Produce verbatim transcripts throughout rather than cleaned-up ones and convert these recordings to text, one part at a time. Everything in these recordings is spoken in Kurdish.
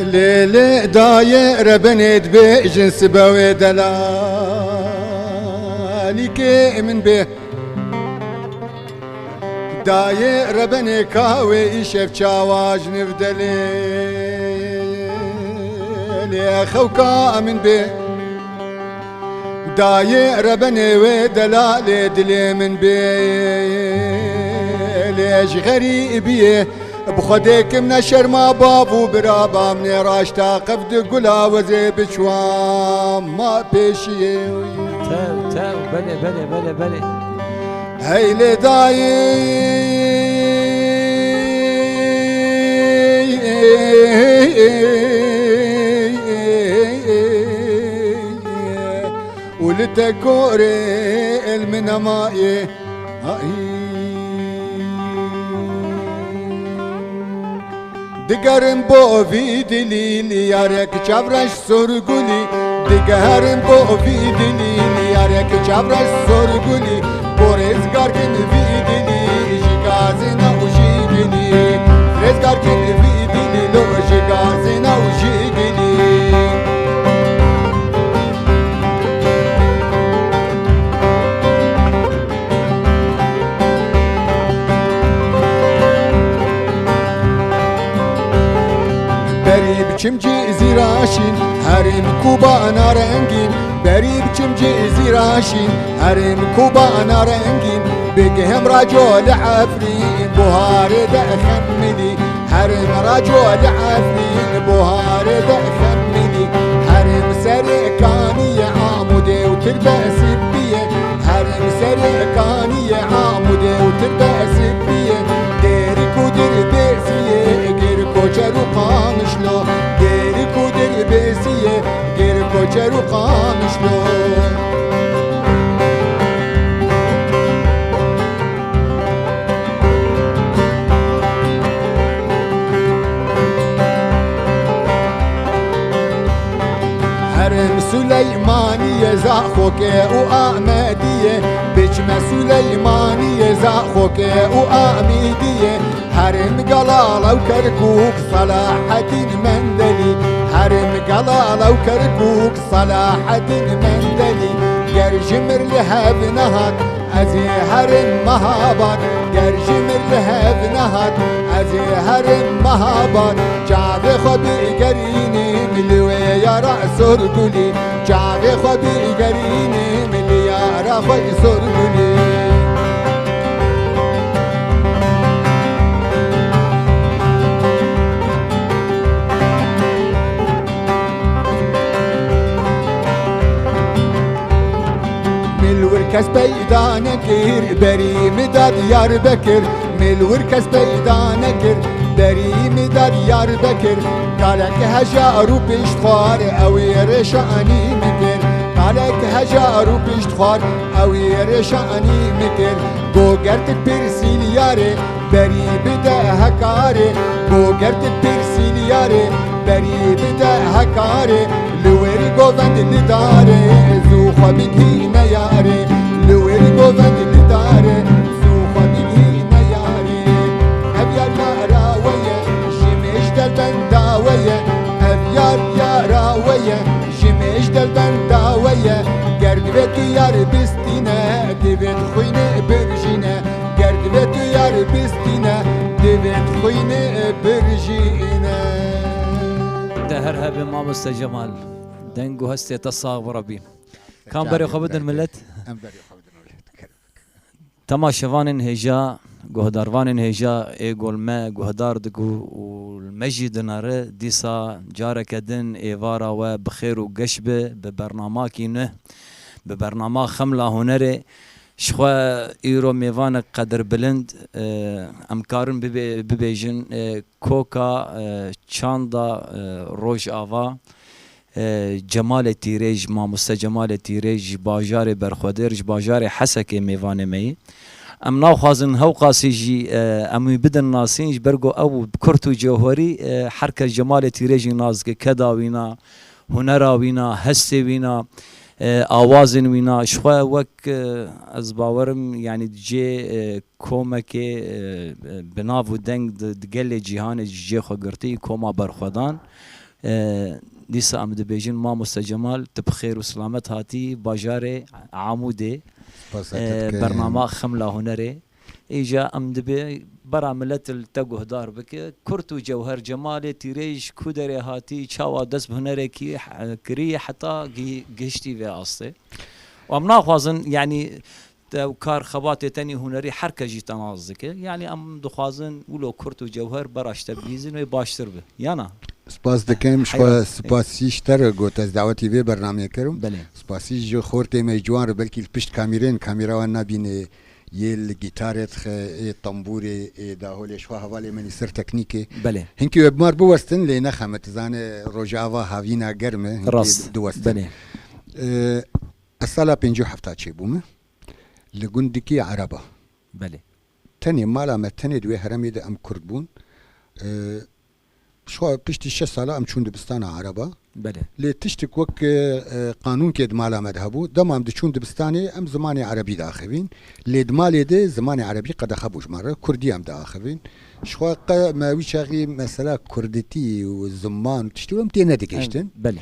Lê lê dayê rebenê dibêjin sibe wê delalîkê min bê. Dayê rebenê ka wê îşev çawa ji nivdelê lê xewka min bê. Dayê rebenê wê delalê dilê min bê. Lê ji xerîbiyê bi Xwedê kim ne şerma bav û bira bamnê raşta qevdi gula wezê biçwa ma pêşiyê. Tew, tew, belê, belê, belê, belê. Hey lê dayê. Û li te korê el min emayê. Ay. Digerim bo vî dilî liyarek çavreş sorgulî. Digerim bo vî dilî liyarek çavreş sorgulî. Bo rêzgar kin vî dilî ji gazina û ji gilî. Rêzgar kin vî dilî lo ji gazina û ji gilî. Berî biçim Cizîra şîn, herêm Kuba narengîn. Berî biçim Cizîra şîn, herêm Kuba narengîn. Bigihim raco li Efrîn, buharê de xemilî. Herêm raco li Efrîn, buharê de xemilî. Herêm serê kaniyê Amûdê û tirbe sipiyê. Herêm serê kaniyê Amûdê û tirbe sipiyê. Dêrik û dirbêsiyê, gêr koçer û qamişlo. Dêrik û dirbêsiyê, gêr koçer û qamişlo. Herêm Suleymaniyê Zaxokê û Amediyê, biçme Suleymaniyê Zaxokê û Amîdiyê. Herêm Galala û Kerkûk, Selahedîn Mendelî. Herêm Galala û Kerkûk, Selahedîn Mendelî. Ger ji mir li hev nehat, ez ê herim Mehabad. Ger ji mir li hev nehat, ez ê herim Mehabad. Çavê xwe bigerînim li wê yara Sorgulî. Çavê xwe bigerînim li yara xwe Sorgulî. Min li wir kes peyda nekir, berî min da Diyarbekir. Min li wir kes peyda nekir, berî min da Diyarbekir. Kalek hejar û piştxwar, ew ê rêşanî min kir. Kalek hejar û piştxwar, ew ê rêşanî min kir. Go ger tu pirsî li yarê, berî bide hekarê. Go ger tu pirsî li yarê, berî bide hekarê. Li wêrî govend li darê, zû xwe bigihîne yarê. Li wêrî govend li darê, zû xwe bigihîne yarê. Ev yar yara we ye, ji mêj derbenda we ye. Ev yar yara we ye, ji mêj derbenda we ye. Ger divê tu yar bistîne, divê tu xwînê birjîne. Ger divê tu yar bistîne, divê tu xwînê birjîne. De her hebe mamoste Cemal. Deng û hestê te sax bi Rebî. Kam berê xwe bidin millet. Em berê xwe bidin millet. Temaşevanên hêja, guhdarvanên hêja ê gol me guhdar diku û me jî dinere dîsa careke din êvara we bi xêr û geş be, bi bernamakî nû, bi bernama Xemla Hunerê. Ji xwe îro mêvanek qedirbilind, e, em karin bibê-, bibêjin, e, koka, e, çanda, e, Rojava, e, Cemalê Tîrêj, mamoste Cemalê Tîrêj ji bajarê Berxwedêr, ji bajarê Hesekê mêvanê me yî. Em naxwazin hewqasî jî, e, em wî bidin nasîn, ji ber ku ew kurt û cewherî, e, her kes Cemalê Tîrêjî nas dike, keda wîna, hunera wîna, hestê wîna, e, awazên wîna. Ji xwe wek, e, ez bawerim, yanî di cê, e, komekê, e, e, bi nav û deng di, di gelê cîhanê ji cê xwe girtî, koma Berxwedan. E, dîsa em dibêjin, Mamoste Cemal, tu bi xêr û silamet hatî bajarê Amûdê, Spas e, te dikim. Bernama Xemla Hunerê. Îca em dibê bera milet li te guhdar bike. Kurt û Cewher Cemalê Tîrêj ku derê hatî, çawa dest bi hunerekî he-, kirî heta gî-, gihiştî vê astê. Û em naxwazin, yanî, te û kar xebatê tenî hunerî her kes jî te nas dike. Yanî em dixwazin wilo Kurt û Cewher bera ji te bihîzin wê baştir bi. Yana? Spas dikim, ji Heyran. Xwe spasî ji te re got ez dawetî vê bernameyê kirim. Belê. Spasî ji xortê me ji ciwan re, belkî li pişt kamîrên, kamîra wan nabîne, yê li gîtarê dixe, ê tembûrê, ê daholê, ji xwe hevalê min î ser teknîkê. Belê. Hinkî wê bi mar biwestin, lê nexeme, tu zanî Rojava havîna germ e, hinkî Rast. Diwestin. Belê. Ee, ez sala pêncî û hefta çêbûme. Li gundikî Ereba. Belê. Tenê mala me, tenê di wê heremê de em Kurd bûn. Ee, Ji xwe piştî şeş sala em çûn dibistana Ereba. Belê. Lê tiştik wek, e, e, qanûnkê di mala me de hebû. Dema em diçûn dibistanê, em zimanê Erebî diaxivîn. Lê di malê de zimanê Erebî qedexe bû ji me re. Kurdî em diaxivîn. Ji xwe qe me wî çaxî mesela kurditî û ziman û tiştî em tê nedigihiştin. Em, belê.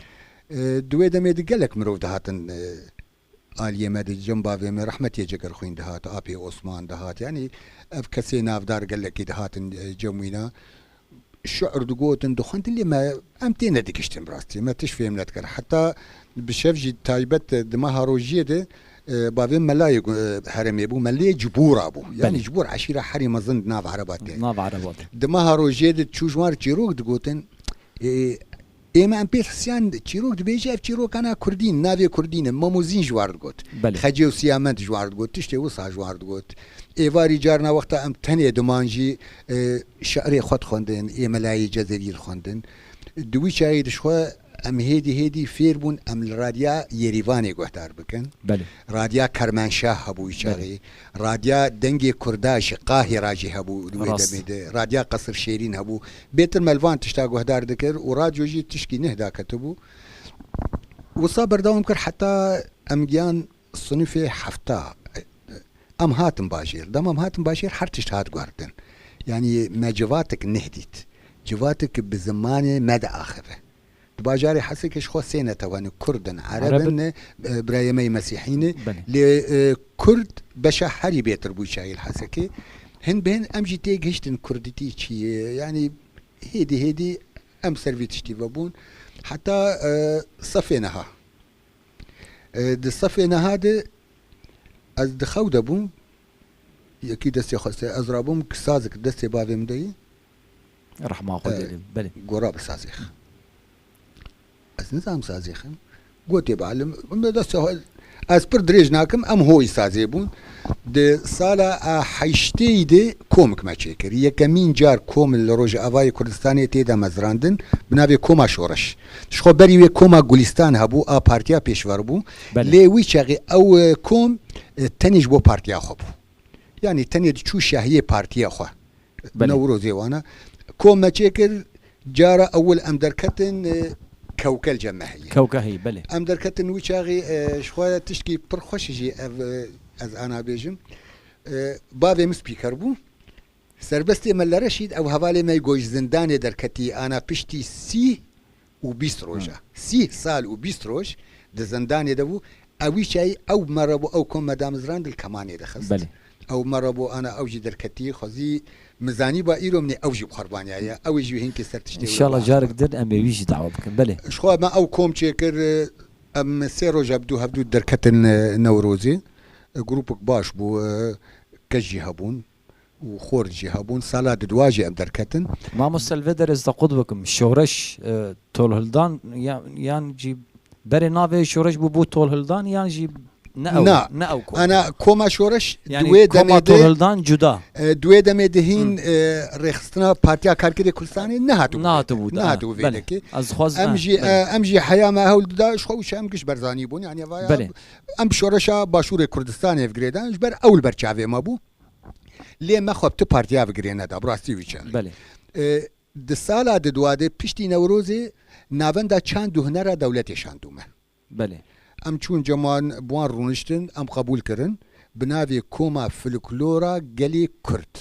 E, di wê demê de gelek mirov dihatin, e, aliyê me de, cem bavê me, rehmetê Cegerxwîn dihat, apê Osman dihat. Yanî ev kesê navdar gelekî dihatin, e, cem wîna. Şi'r digotin, dixwendin, lê me, em tê nedigihiştin bi rastî. Me tişt fêm nedikir. Heta bi şev jî taybet di meha rojiyê de, e, bavê melayê gu-, e, herêmê bû. Melê Cibûra bû. Yanî Belê. Cibûr eşîra herî mezin di nav Ereba tê. Nav Ereba tê. Di meha rojiyê de çû ji wan re çîrok digotin. E, Ê me em pê hisiyan çîrok dibêje, ev çîrokana kurdîn, navê kurdîn e, Mamozîn ji war digot. Belê. Xecê û Siyamend ji war digot, tiştê wisa ji war digot. Êvarî carna wexta em tenê diman jî, e, şiirê xwe dixwendin, ê Melayê Cezerî dixwendin. Di wî çaxê de ji xwe em hêdî hêdî fêr bûn, em li Radya Yerîvanê guhdar bikin. Belê. Radya Kermenşah hebû wî Belê. Çaxê. Radya Dengê Kurda ji Qahira jî hebû di wê Rast. Demê de. Radya Qesir Şêrîn hebû. Bêtir me li van tişta guhdar dikir û radyo jî tişkî nih daketibû. Wisa berdewam kir heta em giyan sinifê hefta. Em hatin bajêr. Dema em hatin bajêr her tişt hat guhertin. Yanî me civatik nih dît. Civatik bi zimanê me diaxive. Di bajarê Hesekê ji xwe sê netewe ne, Kurd in, Ereb Ereb in, in. E, birayê me yê Mesîhî ne. Belê. Lê, e, Kurd beşa herî bêtir bû çayê li Hesekê. Hin bi hin em jî tê gihiştin Kurdîtî çi ye. Yanî hêdî hêdî em ser vî tiştî vebûn. Heta, e, sefê niha. E, di sefê niha de ez di xew de bûm. Yekî destê xwestê. Ez rabûm, sazek destê bavê min de yî. Rehma Xwedê lê, belê. Gora bi sazê. Ez nizanim sazê xim. Gotê balim, min de destê xwe, ez pir dirêj nakim, em hoyî sazê bûn. Di sala a heştê de komik me çêkir. Yekemîn car kom li Rojavayê Kurdistanê tê de mezrandin, bi navê Koma Şoreş. Ji xwe berî wê Koma Gulistan hebû, a partiya pêşver bû. Belê. Lê wî çaxê ew, e, kom, e, tenê ji bo partiya xwe bû. Yanî tenê diçû şahiyê partiya xwe. Belê. Newrozê wana. Kom me çêkir, cara ewil em derketin, e, kewke li cem me heye. Kewke heye, belê. Em derketin wî çaxî, e, ji xwe tişkî pir xweş jî ev, e, ez ana bêjim. E, bavê min spîker bû. Serbestê me li Reşîd, ew hevalê me yê ku ji zindanê derketî, ana piştî sî û bîst roja. Hı. Sî sal û bîst roj di zindanê de bû. Ew wî çayî ew me re bû, ew kom me damizrand li kemanê dixist. Belê. Ew me re bû, ana ew jî derketî, xwezî min zanîba îro min ê ew jî bi qurbanî ye. Ew ê jî hinkê ser tiştê wê İnşallah biaxivin. Carek din em ê wî jî dawa bikin. Belê. Ji xwe me ew kom çêkir, em sê roja bi dû hevdû derketin, e, Newrozê. E, grûpek baş bû, e, keç jî hebûn. û xort jî hebûn. Sala di dua jî em derketin. Mamoste, li vê derê ez te qut bikim. Şoreş, e, Tolhildan ya-, yan jî berê navê Şoreş bû, bû Tolhildan yan jî ne ew, Na. Ne ew kom? Ana koma Şoreş Yani di wê koma demê de, Tolhildan cuda. E, di wê demê de hîn, Hı. e, rêxistina Partiya Karkerê Kurdistanê nehatibû. Nehatibû da. Nehatibû vê Belê. Dekê. Ez dixwazim, Em ha, jî, belê. E, em jî heya me hewl dida, ji xwe û em giş berzanî bûn. Yani vaya Belê. Em bi şoreşa Başûrê Kurdistanê ev girêdan, ji ber ew li ber çavê me bû. Lê me xwe bi tu partiya ve girê neda, bi rastî wî çaxê. Belê. E, di sala di dua de piştî Newrozê navenda çand û hunera dewletê şandû me. Belê. Em çûn cem wan, bi wan rûniştin, em qebûl kirin. Bi navê Koma Folklora Gelê Kurd.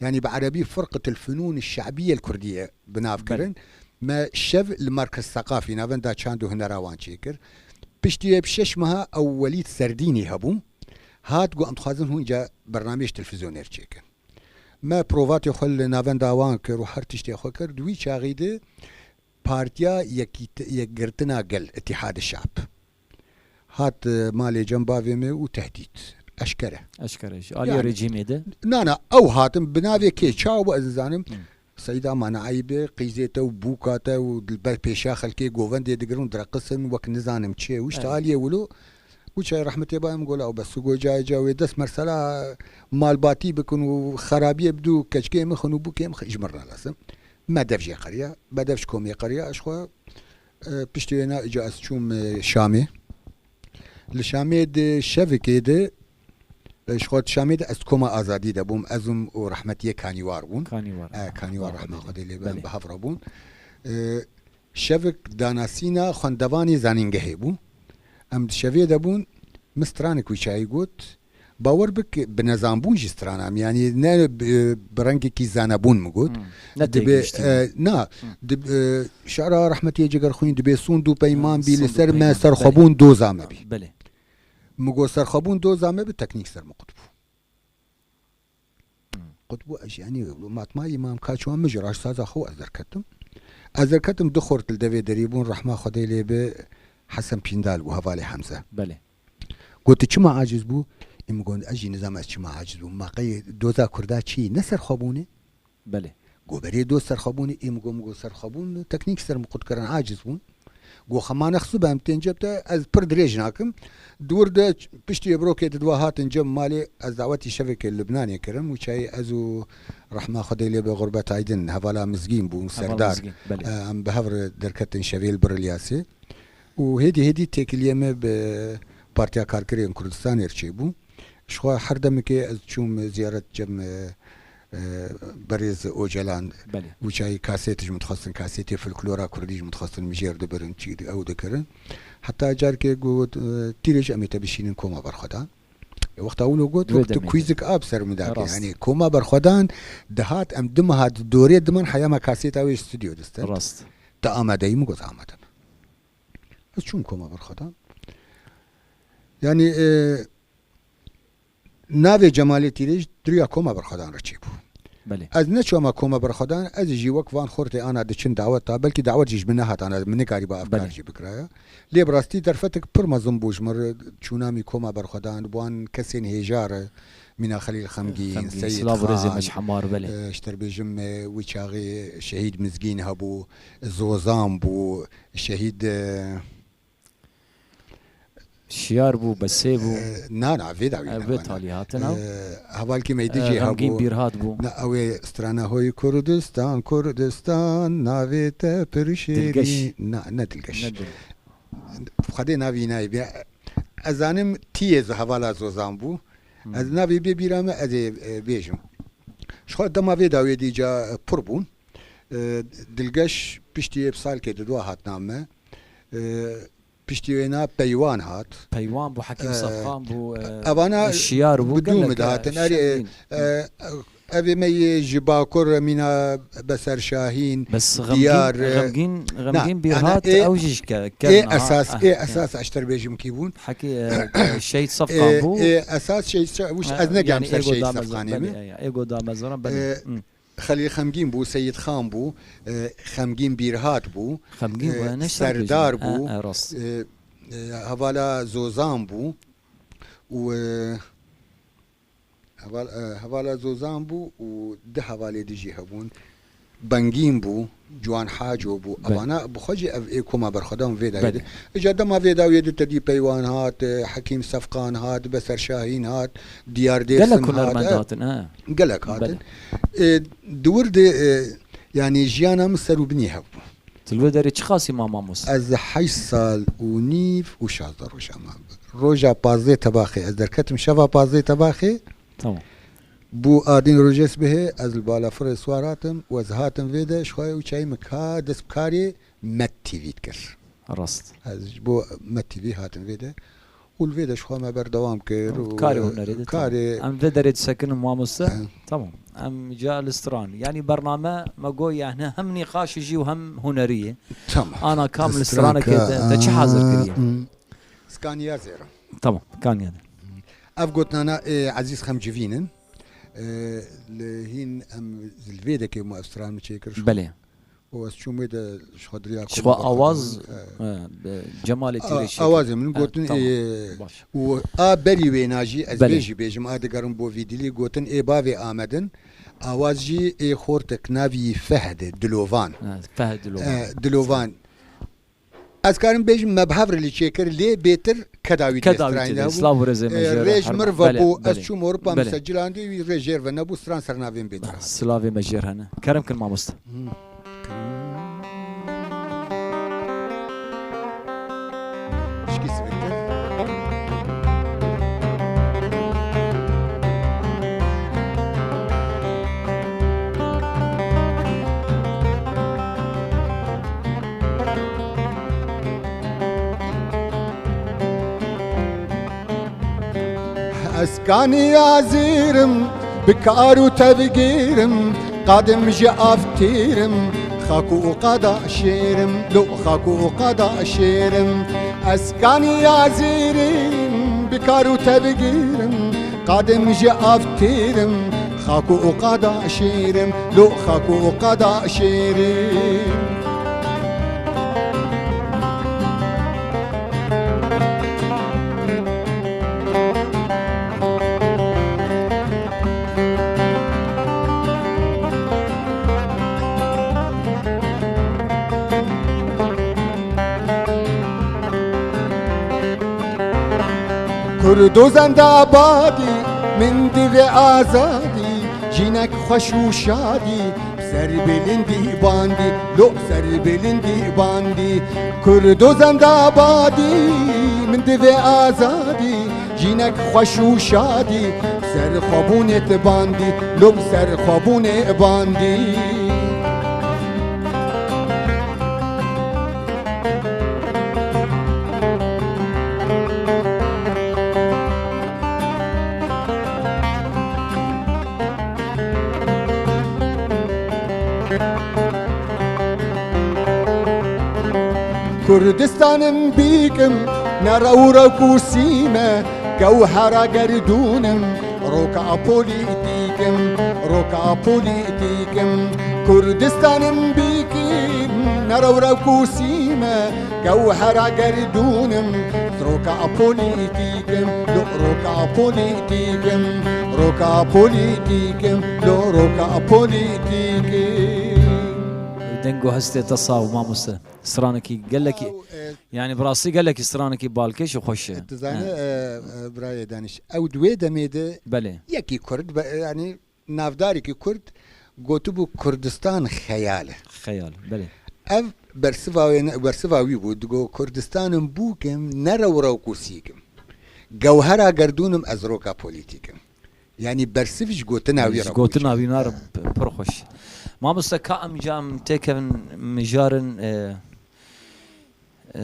Yanî bi erebî Firqetul Funûn Şe'biyel Kurdiye bi nav Belê. Kirin. Me şev li Merkez Seqafî, navenda çand û hunera wan çêkir. Piştî wê bi şeş meha ew Welîd Serdînî hebû. Hat got, "Em dixwazin hûn ca bernameyê ji televîzyonê re çêkin." Me provatê xwe li navenda wan kir û her tiştê xwe kir. Di wî çaxî de Partiya Yekît-, Yekgirtina Gel, Îtîhad-i Şab, hat, e, malê cem bavê me û tehdît. Eşkere. Eşkere. Ji aliyê Yani, rejîmê de. Na, na, ew hatin bi navê kê, çawa bû ez nizanim. Hı. Seyda Manayî be, qîzê te û bûka te û li ber pêşiya xelkê govendê digirin û direqisin wek nizanim çi. Û işte Evet. aliyê wilo, û çay rehmetê ba em gola û bes û go cayê ca wê dest mersela malbatî bikin û xerabiyê bi dû keçikê mixin û bûkê mixin ji mir nalasim. Me dev jê qeriya, me dev ji komê qeriya, ez xwe, e, piştî wê na îca ez çûm, e, Şamê. Li Şamê di şevikê de, e, ji xwe di Şamê de ez koma azadî de bûm, ez û rehmetiyê Kanîwar bûn. Kanîwar. E, Kanîwar Xwedê rehma lê Xwedê lê be, em Belê. bi hev re bûn. E, şevik danasîna xwendevanê zanîngehê bû. Em di şevê de bûn, min stranek wî çayî got, Bawer bik, bi nezanbûn jî stranam, yanî ne bi, bi rengekî zanebûn min got. Hmm. Ne Dibe, têgihiştî. e, na, Hmm. dib-, e, şara rehmetiyê Cigerxwîn dibê sûnd û peyman Ha, bî, li sûnd û ser me peyman. serxwebûn Belê. doza me bî. Belê. Min got, "Serxwebûn doza me bi teknîk ser min qut bû." Hmm. Qut bû, ez jî, yanî, matmayî mam kaçwan min ji raşsaza xwe ez derketim. Ez derketim, du xort li devê derî bûn, rehma Xwedê lê bi Hesen Pîndal bû, hevalê Hemze. Belê. Got, "Tu çima aciz bû?" Ê min got, "Ez jî nizam ez çima aciz bûm. Ma qey doza Kurda çi? Ne serxwebûn e?" Belê. Got, "Berê doz serxwebûn e." Ê min got, min got, "Serxwebûn teknîk ser min qut kirin, aciz bûn." Got, "Xemane xsu be em tên ceb te, ez pir dirêj nakim." Di wir de piştî êbrokê di dua hatin cem malê, ez dawetî şevekê li Libnanê kirim û çayê ez û rehma Xwedê lê be Xurbet Aydin, hevala Mizgîn bû, Hevala Serdar. Mizgîn, belê. E, em bi hev re derketin şevê li bir Ilyasê. Û hêdî hêdî têkiliyê me bi Partiya Karkerên Kurdistanê re çêbû. Ji xwe her demekê ez çûm ziyaret cem, e, e, berêz Ocalan. Belê. Û çayî kasêt ji min dixwestin, kasêtê folklora kurdî ji min dixwestin, min jêr dibirin, çî di-, ew dikirin. Heta carkê got, e, "Tîrêj, em ê te bişînin koma berxwedan." E, wexta wilo got, Wê wek tu demê de. Kuîzik a bi ser min dake. Rast. Yanî koma berxwedan dihat, em du meha di dorê diman, heya me kasêta wê ji stûdyo distin. Rast. "Te amadeyî?" Min got, "Amade me." Ez çûm koma berxwedan. Yanî, e, navê Cemalê Tîrêj di riya koma berxwedan re çêbû. Belê. Ez neçûma koma berxwedan, ez jî wek van xortê ana diçin daweta, belkî dawet jî ji min nehat ana, min nikarîba ev kar Belê. jî bikiraya. Lê bi rastî derfetek pir mezin bû ji min re çûna min koma berxwedan, bi wan kesên hêja re, Mîna Xelîl Xemgîn, Xemgîn, Seyîd silav û rêzê Xan, me ji hemar, belê. e, ji te re bêjim, e, wî çaxê Şehîd Mizgîn hebû, Zozan bû, Şehîd, e, Şiyar bû, Besê bû. E, na, na, vê dawî E, ne vê bana. talî hatin, ha? E, hevalkî me E, dî jî Xemgîn hebû. Bîrhat bû. Na, ew ê strana hoy Kurdistan, Kurdistan, navê te pir şêrî. Dilgeş. Na, ne Dilgeş. Ne Dil- Xwedê navî nayê bê. Ez zanim tiyê zi hevala Zozan bû. Hmm. Ez navê bê bîra me ez ê, e, bêjim. Ji xwe dema vê dawiyê dî ca, e, pir bûn. E, Dilgeş piştî yê bi salkê di dua hat nav me. E, piştî wê na Peywan hat. Peywan bû, Hekîm E, Sefxan bû, e, evana Şiyar bû, bi dû gelek, min e, dihatin. Erê, Şemdîn. e, Evê me yê ji Bakur re mîna Beser Şahîn, Bes Xemgîn, Diyar, e, Xemgîn, na, Xemgîn Bîrhat, ana, ê, ew jî ji ke-, ê kerna, esas, ah, ê eh. esas ez ji te re bêjim kî bûn. Hekî, e, Şehîd Sefqan Ê, bû. ê esas Şehîd Se-, wî Ha, ez negem yanî ser êgo Şehîd damezran, Sefqanê belê, min. ya, ya, êgo damezran, belê. E, Hı. Xelîl Xemgîn bû, Seyîd Xan bû, e, Xemgîn Bîrhat bû, Xemgîn e, bû, ne şer Serdar bêjim. bû, Ha, ha, rast. e, e, hevala Zozan bû û, e, Heval-, e, hevala Zozan bû û du hevalê dî jî hebûn. Bengîn bû, Ciwan Haco bû. Belê. Evana bi xwe jî ev ê koma berxwedan vê dawiyê Belê. de. Îca dema vê dawiyê de te dî Peywan hat, e, Hekîm Sefqan hat, Beser Şahîn hat, Diyar Dêrsim Gelek hat, hunermend e, hatin, ha. gelek hatin. Belê. E, di wir de, e, yanî jiyana min ser û binî hev bû. Tu li wê derê çi qasî ma mamoste? Ez heşt sal û nîv û şazdeh roja mam. Roja pazdeh tebaxê ez derketim, şeva pazdeh tebaxê. Tamam. Bû adîn rojê sibihê ez li balafirê siwar hatim û ez hatim vê de ji xwe û çayê min ka dest bi karê Met T V dikir. Rast. Ez ji bo Met T V hatim vê de. Û li vê de ji xwe me berdewam kir û, Karê e, hunerê de, karê tamam. Em vê derê disekinin mamoste. He. Tamam. Em ca li stran. Yanî bername me got, yani hem nîqaş jî û hem hunerî ye. Tamam. Ana kam li straneke te, te çi hazir kiriye? Hmm. Skaniya zêra. Tamam, kaniya de. Ev gotinana, e, Ezîz Xemcivîn in. E, li hîn em li vê dekê me ev stran çêkir. Belê. û ez çûm wê de ji xwe diriya Ji xwe awaz, e, e, bi Cemalê Tîrê çêkir. Awazê min gotin, tamam. E, baş. Û a berî wêna jî ez, belê, vê jî bêjim, a digerim bo vî dilî, gotin ê bavê Amedin, awaz jî ê xortek navî Fehd e, Dilovan. Ha, Fehd Dilovan. E, Dilovan. Ez karim bêjim me bi hev re lê çêkir, lê bêtir keda wî, keda wî tê strayîn de hebû. Silav û rêzê me, e, jê re, rêj mir ve bû, belê, ez çûm Ewropa, belê, min ser cilandê wî rê jêr ve nebû, stran ser navên bêtir hat. Silavê me jêr hene. Kerem kin mamoste. Hmm. Şikî sivîtir. Ez kaniya zêrim, bi kar û tevgêrim, qadim ji av têrim, xak û qada şêrim, lo xak û qada şêrim. Ez kaniya zêrim, bi kar û tevgêrim, qadim ji av têrim, xak û qada şêrim, lo xak û qada şêrim. Kurdo zendabadî, min divê azadî, jinek xweş û şadî, ser bilindî bandî, lo ser bilindî bandî. Kurdo zendabadî, min divê azadî, jinek xweş û şadî, ser xwebûnê ti bandî, lo ser xwebûnê bandî. Kurdistanim bîkim, ne rew û rewk û sîme, gewhera gerdûnim, roka polîtîk im, roka polîtîk im. Kurdistanim bîkim, ne rew rewk û sîme, gewhera gerdûnim, roka polîtîk im, lo roka polîtîk im, roka polîtîk im, lo roka polîtîk im. Deng û hestê te sax, mamoste. Stranekî gelekî, ew, e, yani bi rastî gelekî stranekî balkêş û xweş e. Dizane, he, e, e, birayê Daniş, ew di wê demê de, belê, yekî Kurd, be, yani navdarekî Kurd gotibû Kurdistan xeyal e. Xeyal, belê. Ev bersiva wê ne, bersiva wî bû. Digo Kurdistanim bûkim, ne rew rewk û sîkim. Gewhera gerdûnim ez roka polîtîk im. Yanî bersiv ji gotina wî re bû. Ji gotina wî re p-, pir xweş. Mamoste, ka em cam têkevin mijarin, e, e,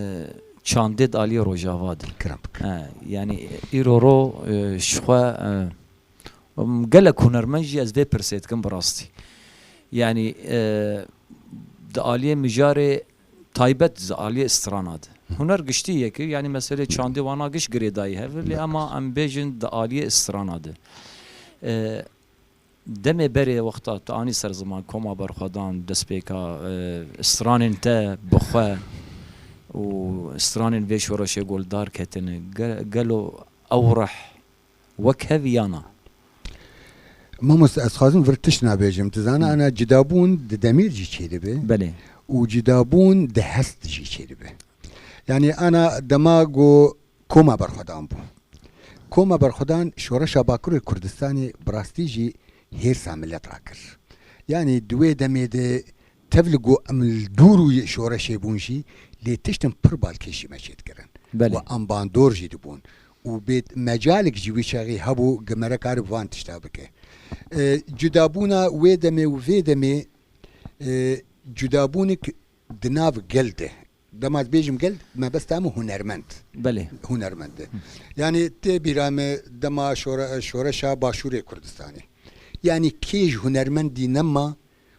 çandê di aliyê Rojava de. Kirin bike. He, yanî îro ro, e, ji xwe, e, em gelek hunermend jî ez vê pirsê dikim bi rastî. Yanî, e, di aliyê mijarê taybet di aliyê strana de. Huner giştî yekê, yanî meselê çandê wana giş girêdayî hev, lê ema em bêjin di aliyê strana de. E, Demê berê wexta tu anî ser ziman koma berxwedan, destpêka, e, stranên te bi xwe û stranên vê şoreşê goldar ketine, ge-, gelo ew reh wek hev ya na? Mamoste, ez xwazim vir tişt nabêjim. Tu zana, ana cidabûn di demêr jî çêdibe. Belê. Û cidabûn di hest jî çêdibe. Yanî ana dema ku koma berxwedan bû. Koma berxwedan şoreşa Bakurê Kurdistanê bi rastî jî hêrsa milet rakir. Yanî di wê demê de tevli ku em li dûr û şoreşê bûn jî, lê tiştin pir balkêş jî me çêdikirin. Belê. Û em bandor jî dibûn. Û bêt mecalek jî wî çaxî hebû ku mere karib van tişta bike. E, cudabûna wê demê û vê demê, e, cudabûnek di nav gel de Dema ez bêjim gel, mebesta min hunermend. Belê. Hunermend e. Yanî tê bîra me dema şore-, şoreşa Başûrê Kurdistanê. Yanî kê ji hunermendî nema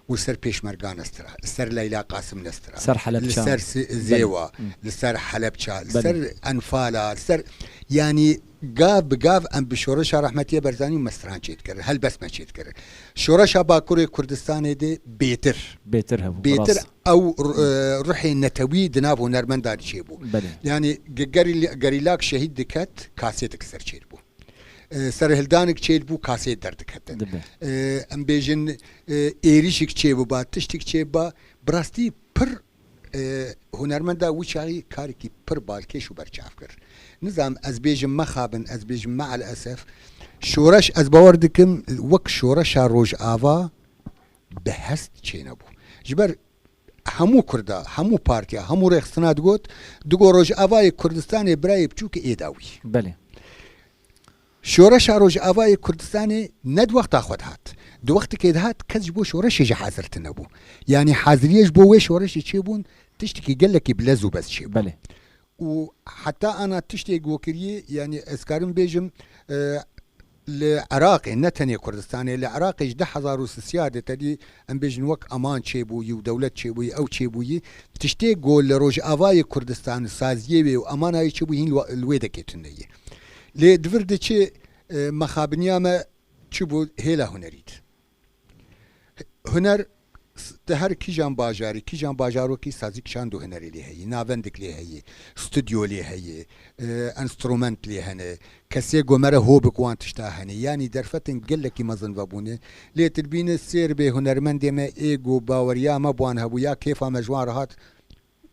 û ser Pêşmerga nestira, li ser Leyla Qasim nestira, Ser Helebça. li ser Si-, Belê. Zêwa, Hı. li ser Helebça, li Belê. ser Enfala, li ser, yanî gav bi gav em bi şoreşa rehmetiye Berzanî û me stran çêdikirin, helbest me çêdikirin. Şoreşa Bakurê Kurdistanê de bêtir. Bêtir hebû, Bêtir rast. ew, e, ruhê netewî di nav hunermendan çêbû. Belê. Yanî ge-, gerîl-, gerîlak şehîd diket, kasêtik ser çêdibû. E, serhildanik çêdibû, kasê derdiketin. Dibe. E, em bêjin, e, êrişik çêbiba, tiştik çêbiba, bi rastî pir, e, hunermenda wî çaxî karekî pir balkêş û berçav kir. Nizam ez bêjim mexabin, ez bêjim me'el esef, şoreş, ez bawer dikim, wek şoreşa Rojava bi hest çênebû. Ji ber hemû Kurda, hemû partiya, hemû rêxistina digot, digot Rojavayê Kurdistanê birayê biçûk ê dawî. Belê. Şoreşa Rojavayê Kurdistanê ne di wexta xwe dihat. Di wextekê dihat, kes ji bo şoreşê jî hazir tine bû. Yanî haziriyê ji bo wê şoreşê çêbûn, tiştekî gelekî bi lez û bez çêbû. Belê. Û heta ana tiştê ku kiriyê, yanî ez karim bêjim, e, li Iraqê, ne tenê Kurdistanê, li Iraqê ji du hezar û sisiya de tedî, em bêjin wek Eman çêbûyî û dewlet çêbûyî, ew çêbûyî, tiştê ku li Rojavayê Kurdistan, saziyê wê û Emanayê çêbû, hîn li wa-, li wê dekê tune ye. Lê di vir de çi, e, mexabiniya me çi bû, hêla hunerî di. Huner s-, di her kîjan bajarî, kîjan bajarokî sazî kişand û hunerê lê heye, navendik lê heye, stûdyo lê heye, e, enstrument lê hene, kesê ku me re hobik wan tişta hene. Yanî derfetên gelekî mezin vebûne. Lê tu dibîne sêr bê hunermendê me ê ku baweriya me bi wan hebû ya kêfa me ji wan re hat,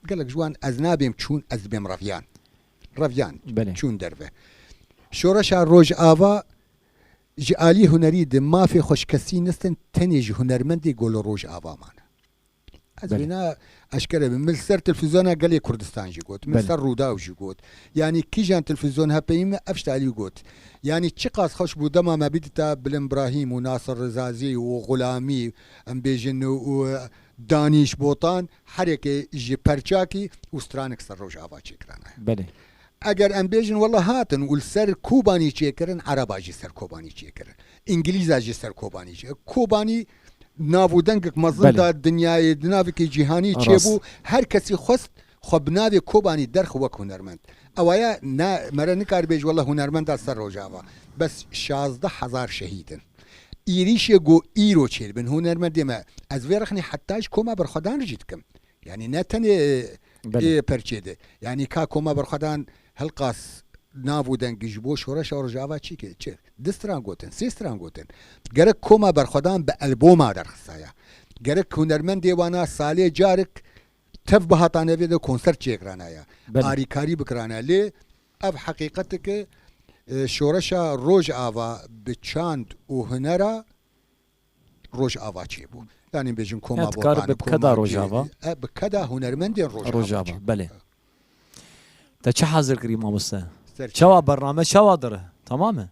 gelek ji wan ez nabêm çûn, ez dibêm reviyan. Reviyan Belê. çûn derve. Şoreşa Rojava ji alî hunerî de mafê xweşkesî nistin, tenê ji hunermendê ku li Rojava mane. Ez Belê. vêna eşkere bim. Min li ser televîzyona gelê Kurdistan jî got. Min li Belê. ser Rûdaw jî got. Yanî kîjan televîzyon hepeyî me ev ji alî got. Yanî çiqas xweş bû dema me bidîta Bilind Brahîm û Nasir Rizazî û Xulamî, em bêjin û, û Danîş Botan, herêkê ji Perçakî û stranik ser Rojava çêkirana. Belê. Eger em bêjin wela hatin û li ser Kobanî çêkirin, Ereba jî ser Kobanî çêkirin. Îngilîza jî ser Kobanî çê-, Kobanî nav û dengek mezin Belê. da dinyayê, di navekî cîhanî Rast. çêbû. Her kesî xwest xwe bi navê Kobanî derxi wek hunermend. Ewaya ne, me re nikar bêj wela hunermenda ser Rojava. Bes şazdeh hezar şehîd in. Êrîşê ku îro çêdibin hunermendê me, ez vê rexnê heta ji koma berxwedan re jî dikim. Yanî ne tenê, e, Belê. ê perçê de. Yanî ka koma berxwedan hilqas nav û dengî ji bo şoreşa Rojava çi ke? Çi? Du stran gotin, sê stran gotin. Gerek koma berxwedan bi elboma derxistaya. Gerek hunermendê wana salê carik tev bihatane vê de konsert çêkirana ya. Belê. Arîkarî bikirana. Lê ev heqîqet e ke, e, şoreşa Rojava bi çand û hunera Rojava çêbû. Yanî bêjin koma Ya, dikar Botanê, bi koma keda Rojava? Kê-, e, bi keda hunermendên Rojava Rojava, çêbû. belê. Te çi hazir kirî mamoste? Ser çi? Çawa bername çawa dire? Tamam e?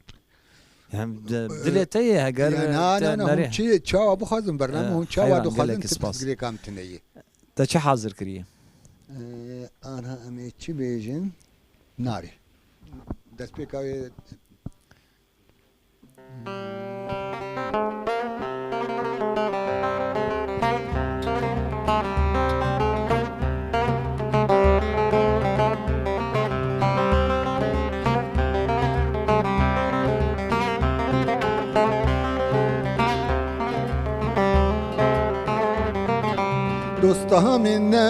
Hem de, dilê te ye, heger Ya, na, te na, na, nerê? hûn çi çawa bixwazin bername, E, hûn çawa heyran, dixwazin gelek tu spas. pirsgirêka min tune ye. Te çi hazir kirî? E, anha em ê çi bêjin? Narê. Destpêka wê Dosta min ne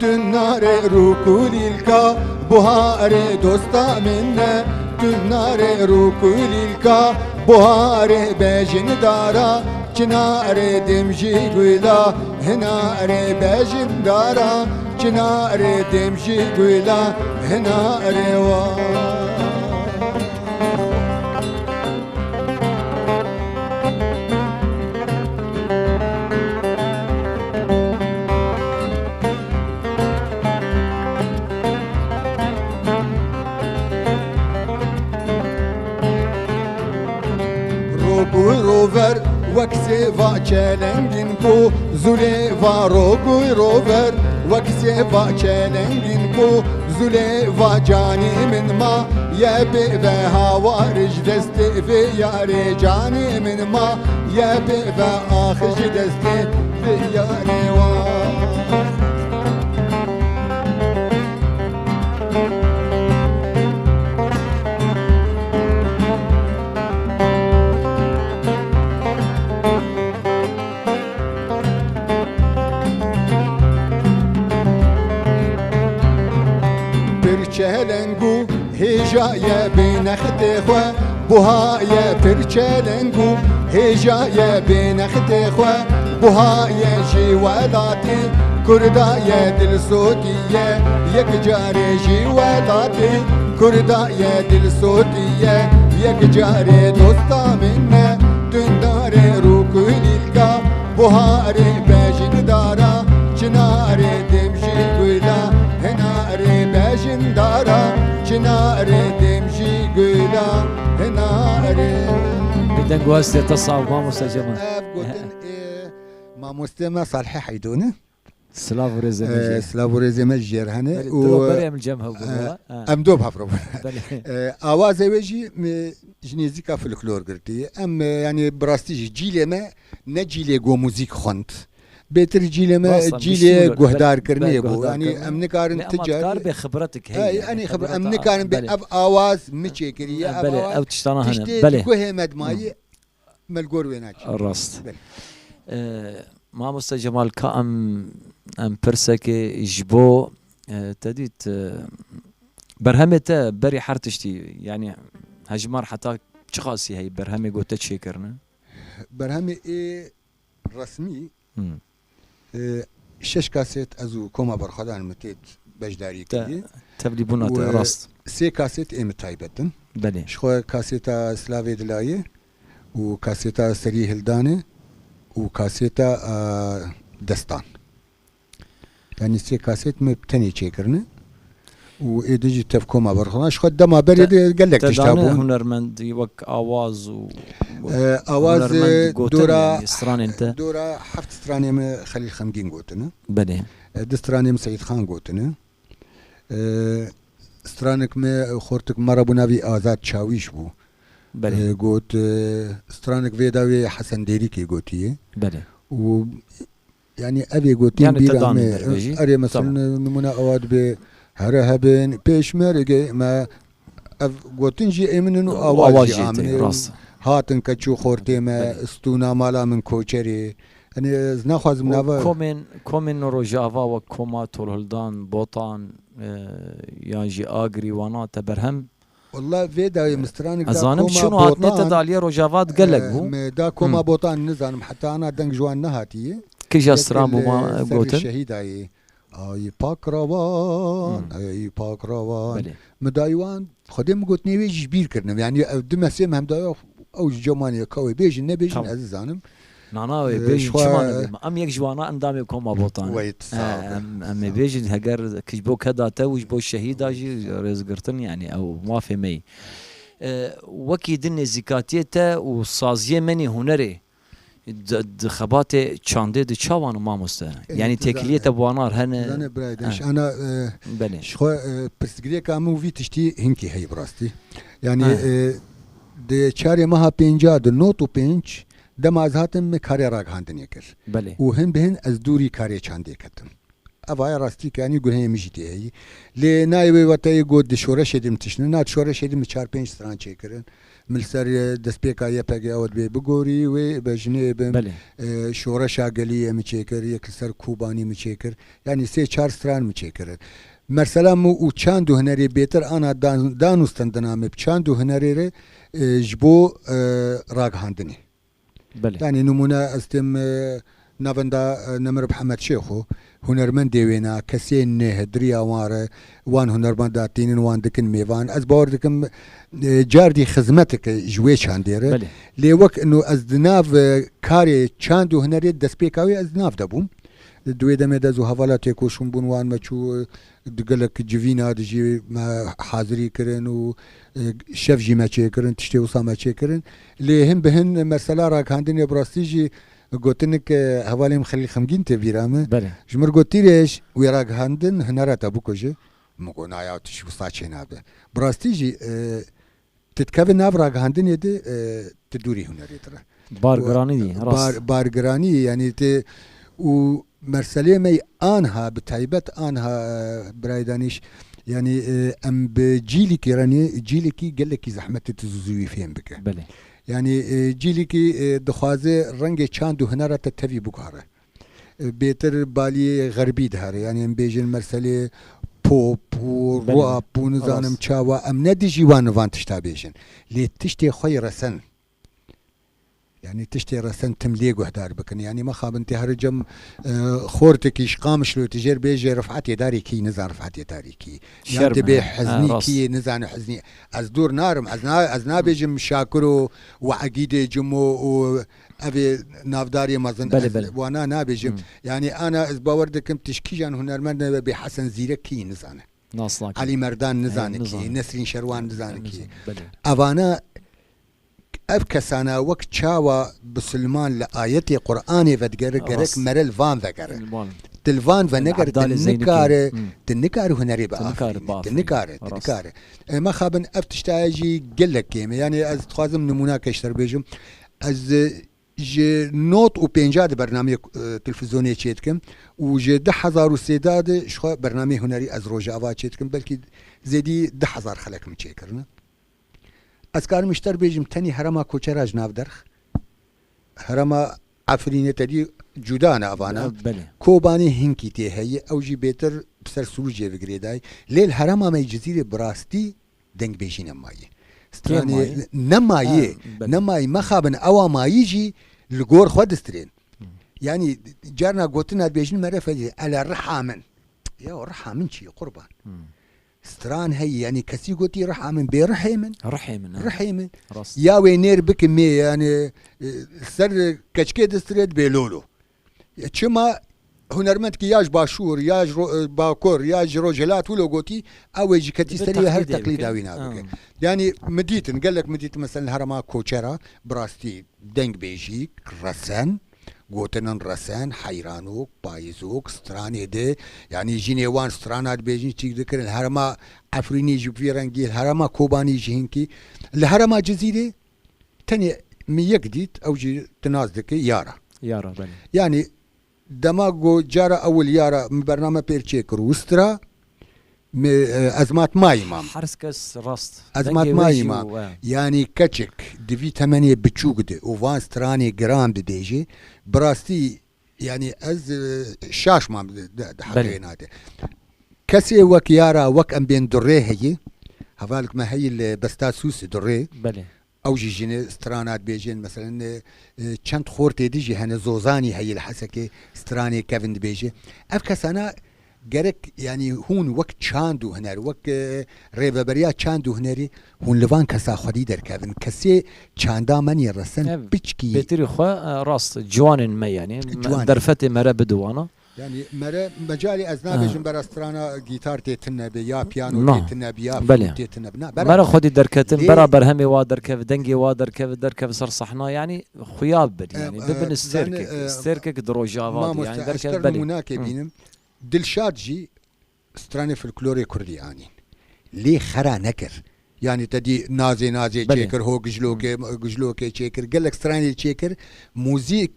Tu nare rû kulîlka buharê dosta min ne. Tu nare rû kulîlka buharê bejin dara. Çinarê dim jî gula hinarê bejin dara. Çinarê dim jî gula hinarê wa. Rok û rover wek sêva Çelengin ku zulê va roguy rover, wek sêva çelengin ku zulê va canî min ma, ye pê ve hawar ji destê vê yarê canî min ma, ye pê ve ax ji destê vê yarê wa. Pir çeleng û hêja ye bê nextê xwe, buha ye pir çeleng û hêja ye bê nextê xwe, buha ye jî welatê Kurda ye dilsotî ye, yek carê jî welatê Kurda ye dilsotî ye, yek carê dosta min me, tundarê rûk û lîlka, buharê bejindara, çinarê dem jî gula, hinarê bejindara, çinarê dem jî gula, hinarê. Bi deng û hestê te sax, mamoste Cemal. Ev gotin ê mamostê me Salihê Heydû ne? Silav û rêzê me jê. Ee, silav û rêzê me jê re hene. Belê, û, diro berê em cem hebûn, e, wala. Ha. Em do bi hev re bûn. Belê. Ee, awazê wê jî, e, ji nêzîka folklor girtî. Em, e, yanî bi rastî jî cîlê me ne cîlê go muzîk xwend. Bêtir cîlê me cîlê guhdarkirinê bû. Yanî em nikarin ti carî. Ne, ama dikar bê xibretik heye, yanî xibret-, em nikarin bê ev awaz mi çêkiriye, ev awaz tiştê di guhê me dimayî. Me li gor wê naçî. Rast. Belê. Ee, mamoste Cemal, ka em, em pirsekê ji bo, e, te dît, e, berhemê te berî her tiştî, yanî hejmar heta çiqasî heye berhemê go te çêkirine? Berhemê ê resmî, Hmm. e, şeş kaset ez û Koma Berxwedan min tê beşdarî kiriye. Tevlîbûna te, rast. Sê kaset ê min taybet in. Belê. Ji xwe kaseta Silavê Dilayê û kaseta Serî Hildanê û kaseta, a, Destan. Yanî sê kaset me bi tenê çêkirine û ê din jî tev Koma Berxwedan. Ji xwe dema berê de gelek tişt hebûn. Te dane hunermendî wek awaz û, e, awaz, hunermend e, gotin, dora, yanî stranên te? Dora heft stranê me Xelîl Xemgîn gotine. Belê. E, du stranê me Seîd Xan gotine. E, stranek me, xortik me re bû navî Azad Çawîş bû. Belê. E, got, e, stranek vê dawê Hesen Dêrîkê gotiye. Belê. Û, yanî, evê gotin bîra me. Yanî te danî ber vê jî? Erê, mesela, nimûne ewa dibe, here hebin, pêşmergê me, ev gotin jî ê min in û awaz jî a min e. Rast. Hatin keç û xortê me, belê, stûna mala min koçerê. Yanî, ez naxwazim nava. Û komên, komên Rojava wek Koma Tolhildan, Botan, e, yan jî Agirî, wana te berhem? Walla vê dawê min stranek da Koma Botan. Ez zanim çûn û hatinê te daliyê Rojava gelek bû. Me da Koma Botan nizanim, heta ana deng ji wan nehatiye. Kija stran bû ma gotin? Şehîdayê. Ay pak ravan, ay pak ravan. Belê. Mi dayî wan, Xwedê min got, nê wê jî ji bîr kirinim. Yanî ev du mesê min hem dayî, ew ji cem wan ye, ka wê bêjin, nebêjin, ez dizanim. Nana wê bêjin, çima nebêjin? Em yek ji wana endamê Koma Botan. Wey, tu sax be. Em, em ê bêjin, heger ki ji bo keda te û ji bo şehîda jî rêzgirtin, yanî ew mafê me yî. E, wekî din nêzîkatiyê te û saziyê menî hunerê, Di, di xebatê çandê de çawan, mamoste? Yanî têkiliyê te bi wana re hene? Zane birayê deş. Ana, e, belê, ji xwe, e, pirsgirêka min û vî tiştî hinkî heye bi rastî. Yanî, e, di çarê meha pênca di nod û pênc dema ez hatim min karê raghandinê kir. Belê. Û hin bi hin ez dûrî karê çandê ketim. Eva ye rastî ke, yanî gunehê min jî tê heyî. Lê nayê wê weteyê got di şoreşê de min tişt ne. Na, di şoreşê de min çar pênc stran çêkirin. Min li ser, e, destpêka Y P G ew dibê bigorî, wê bejinê bim. Belê. E, şoreşa geliyê min çêkir, yek li ser Kobanî min çêkir. Yanî sê çar stran min çêkirin. Mesela min û çand û hunerê bêtir ana dan, dan û stendina me bi çand û hunerê re, e, ji bo, e, ragihandinê. Belê. Yanî nimûne ez têm, e, navenda, e, Nemir Mihemed Şêxo, hunermendê wêna, kesên nêh di riya wan re, wan hunermenda tînin, wan dikin mêvan. Ez bawer dikim, e, cardî xizmetik ji wê çandê re. Belê. Lê wek ino ez di nav, e, karê çand û hunerê destpêka wê ez di nav de bûm. Di wê demê de ez û hevala têkoşîn bûn, wan me çû, e, di gelek civîna de jî me hazirî kirin û, e, şev jî me çêkirin, tiştê wisa me çêkirin. Lê hin bi hin mesela ragihandinê bi rastî jî Gotinik, e, hevalê min Xelîl Xemgîn tê bîra min. Belê. Ji min re got, Tîrêj, wê ragihandin hunera te bikuje. Min got, Na ya, tu jî wisa çênabe. Bi rastî jî, e, tu dikeve nav ragihandinê de, e, tu dûrî hunerê tire. Bar giranî dî, rast. Bar, bar giranî, yanî tê û merselê me anha, bi taybet anha, e, birayê Danîş, yanî, e, em bi cîlekî re ne, cîlekî gelekî zehmet e tu zû zû wî fêm bike. Belê. Yanî, e, cîlekî, e, dixwaze rengê çand û hunera te tevî biguhere. E, bêtir baliyê xerbî dihere. Yanî em bêjin merselê pop û Belê, rap û nizanim rast. Çawa, em ne dijî wan van tişta bêjin. Lê tiştê xwe yê resen. Yanî tiştê resen tim lê guhdar bikin. Yanî mexabin tê here cem, e, xortekî ji Qamişlo tu jêr bêjê Rifetê Darî kî, nizan Rifetê Darî kî. Yan Şerm tê bê e. Heznî Ha, rast. Kî, nizan Heznî. Ez dûr narim. Ez na-, ez nabêjim Şakiro û Egîdê Cimo û evê navdarê mezin. Belê, Ez belê. Wana nabêjim. Hmm. Yanî ana ez bawer dikim tişt kîjan hunermend nebe bê Hesen Zîrek kî nizane. Nas nake. Elî Merdan nizane He, kî, nizane. Nesrîn Şerwan nizane kî. Nizane, belê. Evana, ev kesana wek çawa bisilman li ayetê Qur'anê vedigere, gerek Rast. Mere li van vegere. Li van. Di li van venegere, Abdalê di Zeynekî. Nikare, Hmm. di nikare hunerê Di nikare biafirîne. Di biafirîne. Nikare, di Rast. Nikare. E, mexabin ev tiştaya jî gelek kêm e. Yanî ez dixwazim nimûnake ji te re bêjim. Ez, e, ji nod û pênca de bernameyê, e, televîzyonê çêdikim û ji du hezar û sê de de ji xwe bernameyê hunerî ez Rojava çêdikim. Belkî zêdî du hezar xelek min çêkirine. Ez karim ji te re bêjim, tenê herêma Koçera ji nav derx. Herêma Efrînê te dî cuda ne evana. Belê. Kobanî hinkî tê heye, ew jî bêtir bi ser Sirûcê ve girêdayî. Lê li herêma me yê Cizîrê bi rastî dengbêjî nemayî. Stranê Kêm mayî? Nemayî, Ha, belê. Nemayî, mexabin ewa mayî jî li gor xwe distirên. Hmm. Yanî carna gotina dibêjin mere fedî, ele riha min. Ya riha min çi qurban? Hmm. Stran heye, yanî kesî gotî riha min, bê rihê min. Rihê min, ha. Rihê min. Rast. Ya wê nêr bikimê, yanî, e, ser keçikê distirê dibê lolo. Ya çima hunermendkî ya ji Başûr, ya ji ro-, e, Bakur, ya ji Rojhilat wilo gotî, ew ê jî ketî Dibe serî wê her teqlîdê teqlîda bike. Wî nabike. Ha. Yanî min dîtin, gelek min dîtin, mesela li herêma Koçera, bi rastî dengbêjî, resen, gotinin resen, heyranok, payizok, stranê de, yanî jinê wan strana dibêjin, çîk dikirin, li herêma Efrînî jî bi vî rengî, li herêma Kobanî jî hinkî, li herêma Cizîrê tenê min yek dît, ew jî tu nas dike, Yara. Yara, belê. Yanî dema ku cara ewil Yara min bername pêr çêkir û stira, min, e, ez matmayî mam. Her kes rast. Ez Dengê wê matmayî jî mam. û, e. Yanî keçik di vî temenê biçûk de û van stranê giran dibêje, bi rastî, yanî ez, e, şaş mam di, di, di Belê. Heqê wê nade. Kesê wek Yara, wek em bên durê heye, hevalek me heye li Besta Sûsê durê. Belê. Ew jî jinê strana dibêjin, meselen, e, e, çend xortê di jî hene, Zozanî heye li Hesekê, stranê kevin dibêje. Ev kesana gerek, yanî hûn wek çand û huner, wek, e, rêveberiya çand û hunerî, hûn li van kesa xwedî derkevin. Kesê çanda me nê resen Ev piçkî. Bêtirî xwe, e, rast, ciwanên me yanî, me, Ciwanên. Derfetê me re bidin wana. Yanî mere mecalê ez nabêjim Ah. bera strana gîtar tê tune be, ya piyano Na. Tê tune be, ya Belê. Flût tê tune be. Na, bera Mere xwedî derketin, Lê bera berhemê wa derkeve, dengê wa derkeve, derkeve ser sehna, yanî xuya bir, Em, yanî e, bibin stêrkek, yani, e, stêrkek di Rojava de, mamoste, yanî ez derkeve ter belê. Nimûnakê Hı. Bînim. Dilşad jî stranê folklorê kurdî anîn. Lê xera nekir. Yanî te dî nazê nazê Belê. Çêkir, ho gijlokê, gijlokê çêkir, gelek stranê çêkir. Muzîk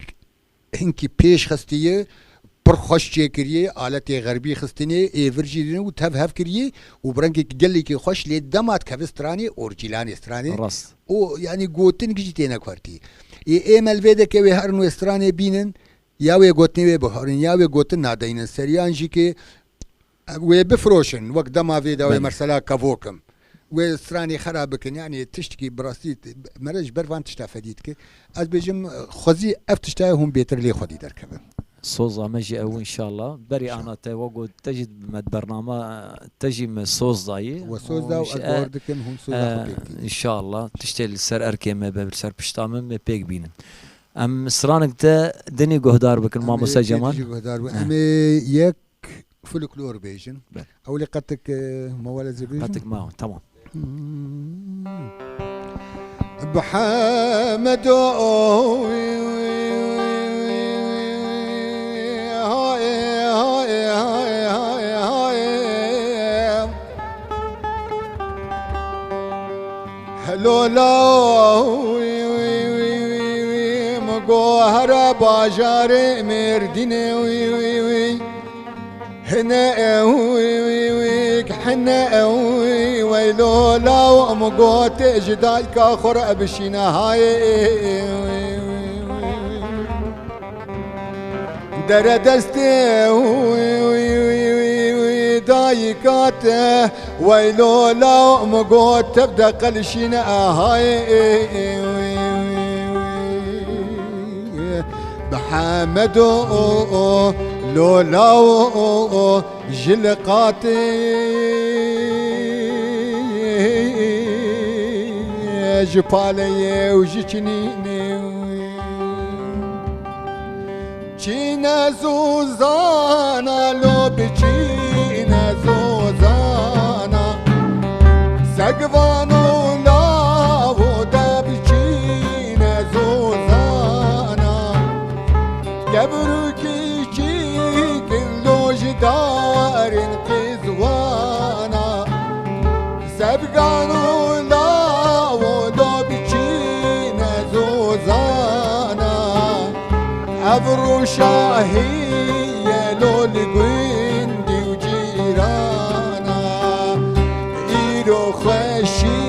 hinkî pêş xistiye, pir xweş çêkiriye, aletê xerbî xistinê, ê vir jî dîne û tev hev kiriye û bi rengekî gelekî xweş lê dema dikeve stranê, orcîlanê stranê. Rast. O, yanî gotin gijî têne kuertî. Ê, ê me li vê deke wê herin wê stranê bînin, ya wê gotinê wê biherin, ya wê gotin nadeynin ser, yan jî ki wê bifiroşin, wek dema vê de wê Belê. Mersela kevokim. Wê stranê xera bikin, yanî tiştekî bi rastî mere ji ber van tişta fedî dike. Ez bêjim, xwezî ev tiştaya hûn bêtir lê xwedî derkevin. Soza me jî ew inşallah. Berî Înşallah. Ana te we got te jî me bernama te jî me soz dayî. We soz da û Û ez ji- bawer dikim hûn soza xwe e, pêk dînin. Înşallah. Tiştê li ser erkê me be, li ser pişta me, me pêk bînin. Em stranek te dinî guhdar bikin, Em ê Mamoste yekê Cemal. Dijî guhdar bin. He. Em ê yek folklor bêjin. Be. Ew lê qetik, e, mawale zê bêjin. Qetik ma, tamam. Hmm. Bi Hemedo Lola, wî, wî, wî, wî, wî, min got here bajarê Mêrdînê, wî, wî, wî. Hine, wî, wî, wî, hine, wî, weylo law, min got ji dayika xwe re bişîne hayê, wî, wî, wî, wî. Dere destê, wî, wî, wî, wî, wî, dayika te, weylo law, min got tev de qelişîne hayê, wî, wî, wî, wî. Bi Hemedo, o, o, Lola, o, o, o, ji liqatê, ji paleyê û ji çinînê. Çîne zozana, lo bi çîne zozana. Segvan û lawo de bi çîne zozana. Kevir û kîçîk in lo ji darên qîzwana. Sevgan û lawo do biçîne zozana. Ev rûşahî ye lo li gundî û cîrana. Îro xweşî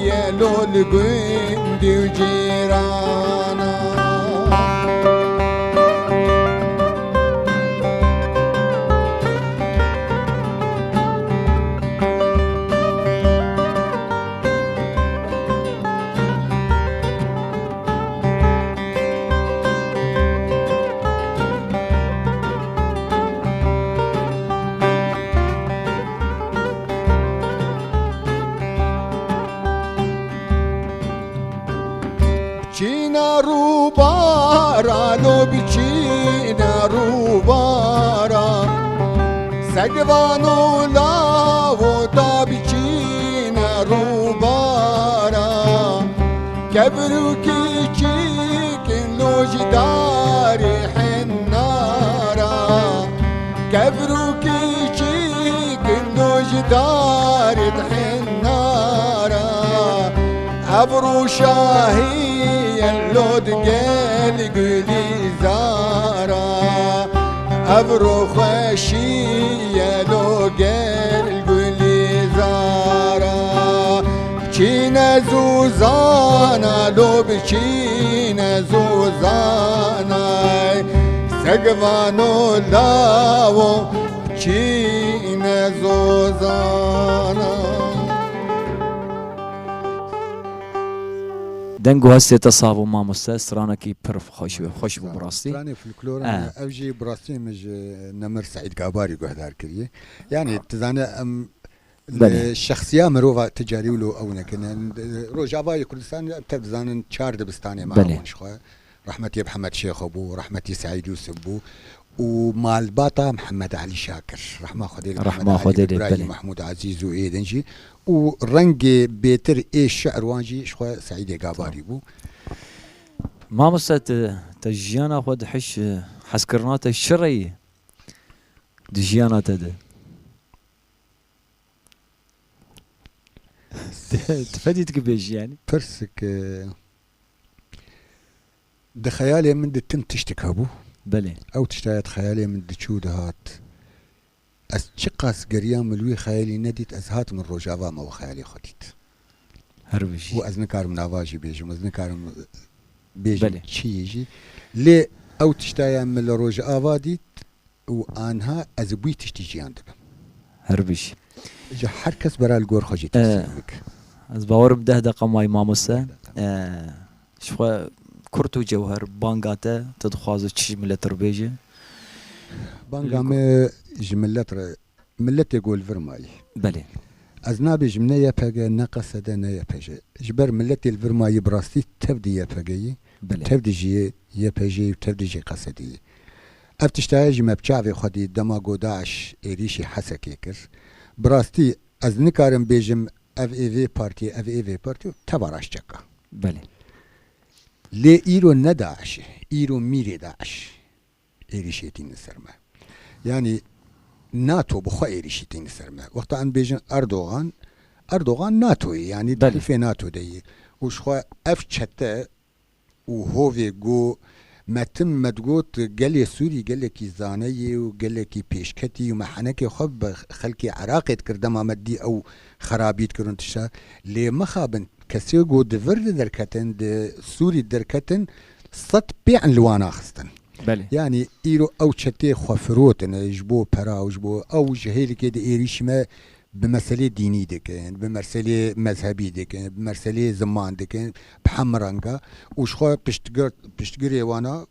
ye lo li gundî û cîrana. Çîna rûbara, lo bi çîna rûbara. Segvan û lawo da bi çîna rûbara. Kevir û kîçîk in lo ji darê hinara. Kevir û kîçîk in lo ji darê hinara. Ev rûşahî ye lo digel gulîzara. Ev rûxweşî ye lo gel gulîzara. Çîne zûzana lo bi çîne zûzana. Segvano lawo çîne zûzana. Deng û hestê te sax bo mamoste, stranekî pir xweş, xweş bû bi rastî. Stranê folklor, eh, ev jî bi rastî min ji Nemir Seîd Gabarî guhdar kiriye. Yani, tu zane em, belê, li şexsiya mirova ticarî wilo ew nekin. Em, Rojavayê Kurdistanê em tev dizanin çar dibistanê me, belê, hebûn ji xwe. Rehmetî Mihemed Şêxo bû, rehmetî Seîd Yûsif bû û malbata Mihemed Elî Şakir. Rehma Xwedê li, rehma Mihemed Elî, Xwedê lê, birayî, belê, Mehmûd Ezîz û êdin jî. Û rengê bêtir ê şi'r wan jî ji xwe Seîdê Gabarî bû. Mamoste, te, te jiyana xwe dihiş, hezkirina te çi reyî di jiyana te de? Ti fedî dikî bêjî yani? Pirsik, e, di xeyalê min de tim tiştik hebû. Belê. Ew tiştaya di xeyalê min diçû dihat. Ez çiqas geriyam min li wî xeyalî nedît, ez hatim Rojava me û xeyalê xwe dît. Her bijî. Û ez nikarim nava jî bêjim, ez nikarim bêjim, belê, çi yê jî. Lê ew tiştaya min li Rojava dît û anha ez bi wî tiştî jiyan dibim. Her bijî. Ji her kes bera li gor xwe jî, eh, tesîr bike. Ez bawerim deh deqa may mamoste. Deh deqa. Eh, Ji xwe kurt û cewher, banga te, tu dixwaze çi ji milet re bêje? Banga me ji milet re, miletê ku li vir mayî. Belê. Ez nabêjim ne Y P G, ne K S D, ne Y P J. Ji ber miletê li vir mayî bi rastî tev di Y P G yî, belê, tev dijî Y P J yî û tev dijî K S D yî. Ev tiştaya jî me bi çavê xwe dît dema ku DAIŞ êrîşî Hesekê kir. Bi rastî ez nikarim bêjim ev ê vê partiyê, ev ê vê partiyê, teva raşçeka. Belê. Lê îro ne DAIŞ e, îro mîrê DAIŞ êrîşê tînin ser me. Yanî NATO bi xwe êrîşî tînin ser me. Wexta em bêjin Erdogan, Erdogan NATOyê, yanî Belê. Hilfê NATO de yê. Û ji xwe ev çete û hovê ku me tim me digot gelê Sûrî gelekî zane yê û gelekî pêşketî û me henekê xwe bi xelkê Iraqê dikir, dema me dî ew xerabî dikirin tişta. Lê mixabin kesê ku di vir de derketin, di Sûrî derketin, sed pê in li wan axistin. Belê. Yanî îro ew çetê xwe firotine ji bo pera û ji bo ew ji hêlikê di êrîşî me bi meselê dînî dikin, bi meselê mezhebî dikin, bi meselê ziman dikin, bi hemû renga û ji xwe piştgir-, piştgirê wana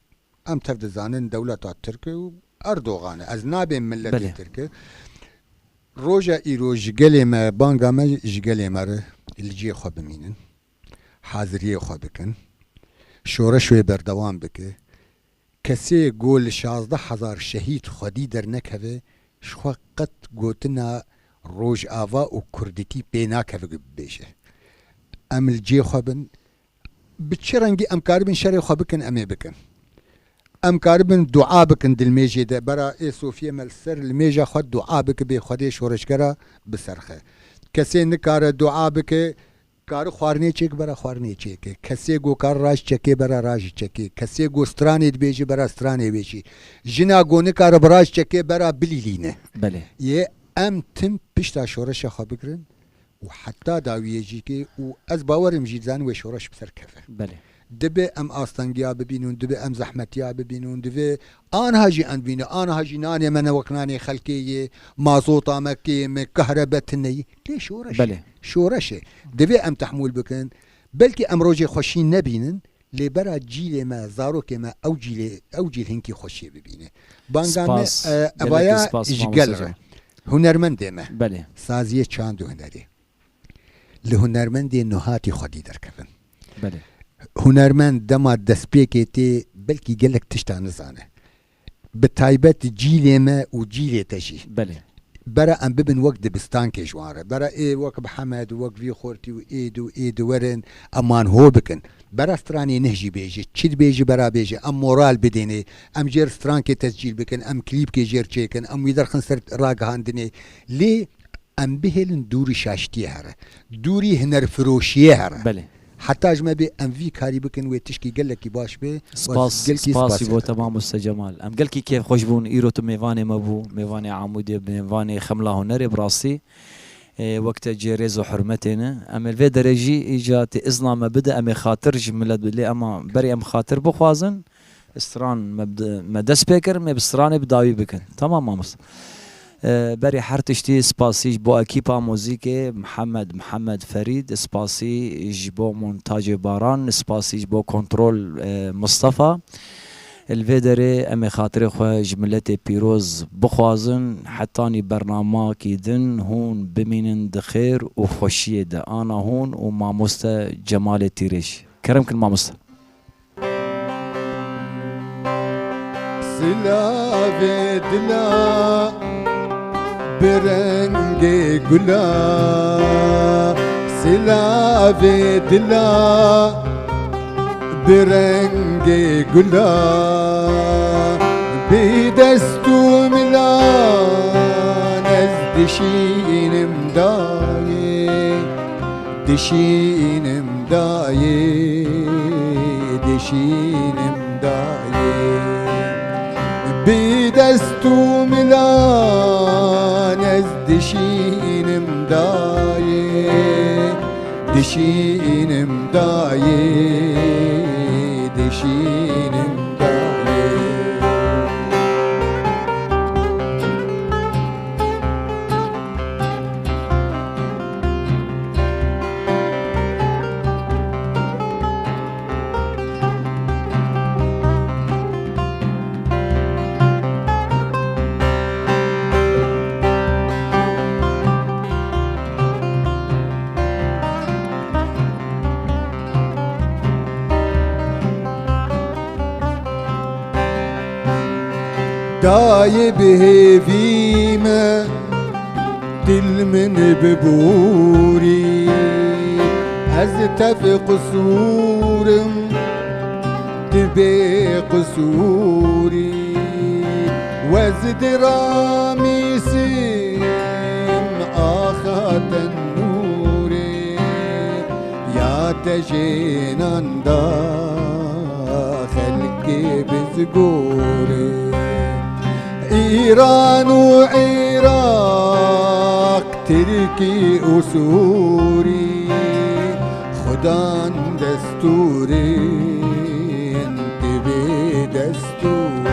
em tev dizanin dewleta Tirk û Erdogan e. Ez nabêm miletê Belê. Tirk e. Roja îro ji gelê me, banga me ji gelê me re li cihê xwe bimînin, haziriyê xwe bikin, şoreş wê berdewam bike. Kesê ku li şazdeh hezar şehîd xwedî dernekeve, ji xwe qet gotina Rojava û Kurdîtî pê nakeve ku bibêje. Em li cê xwe bin, bi çi rengî em karibin şerê xwe bikin, em ê bikin. Em karibin dua bikin dilmêjê de, bera ê Sofiyê me li ser limêja xwe dua bike, bê Xwedê şoreşgera biserxe. Kesê nikare dua bike, kari xwarinê çêk bera xwarinê çêke. Kesê ku kar raş çekê bera raş çekê. Kesê ku stranê dibêjî bera stranê bêjî. Jina ku nikare bi raş çekê bera bilîlîne. Belê. Yê em tim pişta şoreşa xwe bigirin û heta dawiyê jî ke û ez bawerim jî dizanin wê şoreş bi ser keve. Belê. Dibe em astengiya bibînin, dibe em zehmetiya bibînin, dibe anha jî em bîne, anha jî nanê me ne wek nanê xelkê yê, mazota me kêm e, kahrebe tune ye. Lê şoreş e. Belê. Şoreş e. Divê em tehmûl bikin. Belkî em rojê xweşî nebînin, lê bera cîlê me, zarokê me ew cîlê, ew cîl hinkî xweşiyê bibîne. Banga me, Spas, e, gelekî evaya spas, ji mamoste gel re. Cemal. Hunermendê me. Belê. Saziyê çand û hunerê. Li hunermendê nuhatî xwedî derkevin. Belê. Hunermend dema destpêkê tê, belkî gelek tişta nizane. Bi taybet cîlê me û cîlê te jî. Belê. Bera em bibin wek dibistankê ji wan re. Bera ê wek Mihemed, wek vî xortî û êd û êd werin, em wan ho bikin. Bera stranê nih jî bêje, çi dibêje bera bêje, em moral bidênê, em jêr strankê tescîl bikin, em klîpkê jêr çêkin, em wî derxin ser ragihandinê. Lê em bihêlin dûrî şaştiyê here, dûrî hunerfiroşiyê here. Belê. Heta ji me bê em vî karî bikin, wê tişkî gelekî baş bê. Spas, Gelkî spas spas ji bo te, mamoste Cemal. Em gelkî kêfxweş bûn, îro tu mêvanê me bû, mêvanê Amûdê, mêvanê Xemla Hunerê bi rastî. E, wek te cê rêz û hurmetê ne. Em ê li vê derê jî îca tê izna me bide, em ê xatir ji milet bi-, lê ema berê em xatir bixwazin, stran me bi-, me dest pê kir, me bi stranê bi dawî bikin. Tamam mamoste. E, berê her tiştî spasî ji bo ekîpa muzîkê, Mihemed, Mihemed Ferîd, spasî ji bo montacê Baran, spasî ji bo kontrol, e, Mistefa. Li vê derê em ê xatirê xwe ji miletê pîroz bixwazin, hetanî bernamakî din hûn bimînin di xêr û xweşiyê de. Ana hûn û mamoste Cemalê Tîrêj. Kerem kin mamoste. Silavê dila bi rengê gula, silavê dila bi rengê gula, bi dest û milan ez dişînim dayê, dişînim dayê, dişînim dayê. Bi dest û milan ez dişînim dayê, dişînim dayê, dişînim dayê. Dayê bi hêvî me, dil min biborî. Ez tev qisûrim, tu bê qisûrî. Wez diramîsim, axa te nû Jênan da xelkê bizgorê, Îran û Iraq, Tirkî û Sûrî, xudan destûrên divê destûrî.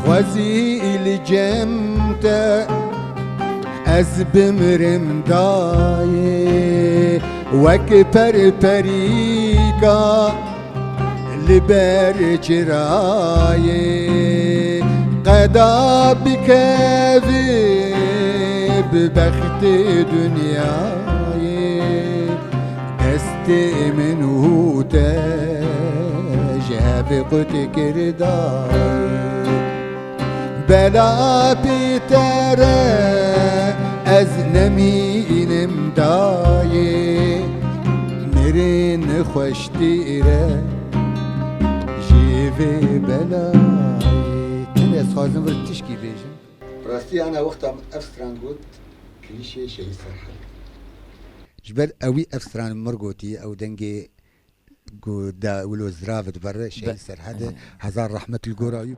Xwezî li cem te ez bimirim dayê, wek perperîka li ber çirayê, qeda bikevî bi bextê dinyayê. Destê min û te ji hev qut kir dayê. Bela pê te re ez nemînim dayê, mirin xweştî re ji vê belayê. Tenê ez xwazim vir tişkî bêjim. Rastî ana wexta min ev stran got, klîşê Şehîd Serhedê. Ji ber ewî ev stran min gotî, ew dengê ku da wilo zirav dibere Şehîd Be- Serhedê, hezar rehmet li gora wî.